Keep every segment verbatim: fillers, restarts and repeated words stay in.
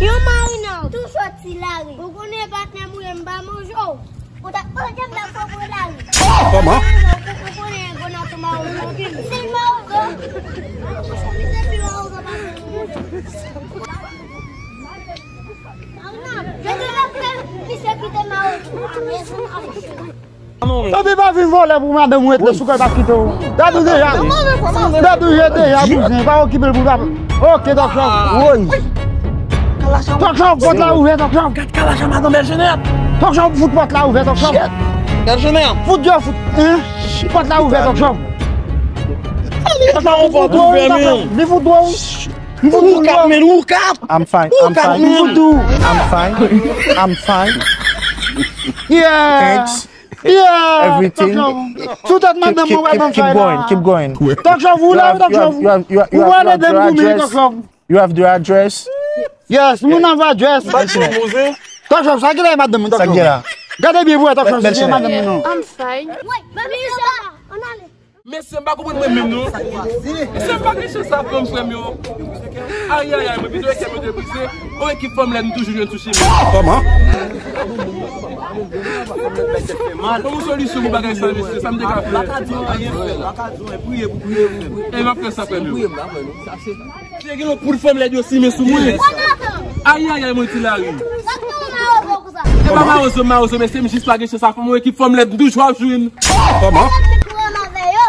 Yo, Marina, tou soti lari. Ou konnen patnè m ou ye, m pa manje w. Ou ta, ou te vle fò pou lari. Kòman? Ou, ou konnen gwo nan tou mawozo anpil. Se mawozo. Ou chemize pi mawozo pase. Marina, yo te la fè misye kite mawozo. Tanpri pa vin vòlè pou madanm ou ret sou kòl pa kite w. Dadou deja. Dadou je deja bouzen, pa okipe l pou papa. Ok, Tòk Chòv. Woy. Tòk Chòv, pòt la ouvè, Tòk Chòv. Gad kalacha madanm Bèl Jenèt. Tòk Chòv, fout pòt la ouvè, Tòk Chòv. Bèl Jenèt. Fout yo, fout, hein? Pòt la ouvè, Tòk Chòv. Sa on pòt ouvè, men. Li fout dwo. Li fout dwo. Ou kap, men, ou kap. I'm fine. I'm fine. Li fout dwo. I'm fine. I'm fine. Yeah. Thanks. Yeah, everything. Tòk Chòv. Sou tèt madanm mwen, wè, ban fay la. Keep going, keep going. Tòk Chòv, ou la, Tòk Chòv. Ou pale de m pou mi, Tòk Chòv. You have the address? Yes, moun nan va address. Tòk Chòv, sa ki la madanm mwen, Tòk Chòv? Gade byen pou wè, Tòk Chòv, si se madanm mwen, non. I'm fine. Mesye, m pa konprann mwen menm, non. Mesye, m pa gen chans sa fanm, frè m yo. Ayayay, mwen pito e kè mwen te brize. On ekip fanm lèd m toujou jwenn sou chemen. Kòman? Ban m yon solisyon pou bagay sa, mesye, sa m te ka fè. E m ap fè sa, frè m yo. Mesye, gen yon poul fanm lèd yo simen sou mwen. Ayayay, mwen ti lari. E pa mawozo, mawozo, mesye, m jis pa gen chans sa fanm, on ekip fanm lèd m toujou ap jwenn. Kòman?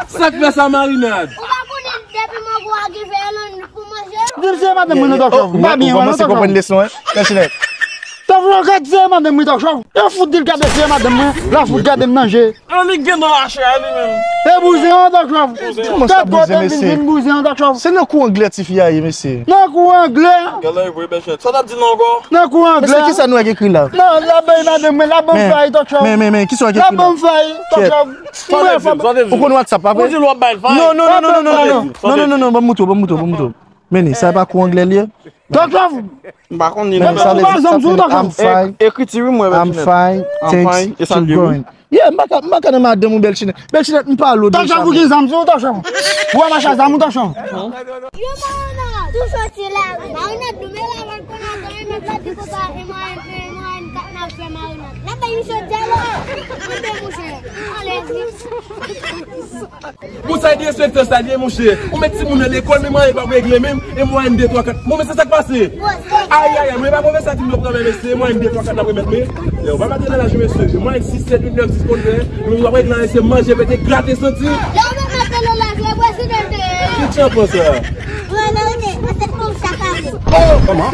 Sa k fè sa, Marinad? Ou pa konnen depi mwen gwo a gen fè yon pou manje. Di m se madanm mwen, non, Tòk Chòv. M pa byen, non, Tòk Chòv. Tòk Chòv, gad se madanm mwen, Tòk Chòv. Yo fout di l gade se madanm mwen, la fout gade m nan je. Annik gen nan mache a li menm. E bouzen an, Tòk Chòv. Tèt gwo te vin, vin bouzen an, Tòk Chòv. Se nan kou anglè tifi a ye, mesye. Nan kou anglè. Gade la, e vre, bèl chèt. Sa w t ap di la ankò? Nan kou anglè. Mesye, kisa nou wè k ekri la? Non, l ap bay madanm mwen, l ap ban m fay, Tòk Chòv. Men, men, men, kisa w wè k ekri la? L ap ban m fay, Tòk Chòv. Ou konn WhatsApp, pa vre? Ou di l w ap bay l fay? Non, non, non, non, non, non, ban m moutre w, ban m moutre w, ban m moutre w. Men, sa e pa kou anglè li ye? Tòk Chòv. M pa konn li non. Men sa vle di, I'm fine. Ekriti wi, mwen, I'm fine, thanks, keep going. Yeah, m pa ka, m pa ka nan madanm ou, Bèl Chinèt. Bèl Chinèt, m pale w de sa. Tòk Chòv, ou gen zam sou ou, Tòk Chòv? Ou a mache a zam ou, Tòk Chòv? Yo, Marinad, tou soti lari. Marinad, nou men la, lòt konnen antre, men pati konsa, e mwen, e mwen, kat n ap fè Marinad. N ap bay misye dyalòg. Mwen de mouche. Alèz wi. Bon, sa e di enspektè sa li ye, monchè. Ou met timoun nan lekòl, men mwen pa regle menm, e mwen de twa kat. Bon, men se sa k pase. Ayayay, mwen pa pwofesè a di m yo pran men mesye, mwen de twa kat n ap remèt mwen. Yo, pa mete nan laj mesye. Mwen sis, sèt, uit, nèf, dis konn fè. Mwen pa regle anyen, se manje, pete, grate, santi. Yo, mwen mete nan laj, mwen prezidan de. Ki tchanpan sa? Mwen nan rete, mwen se pou chak ane. Oh, kòman?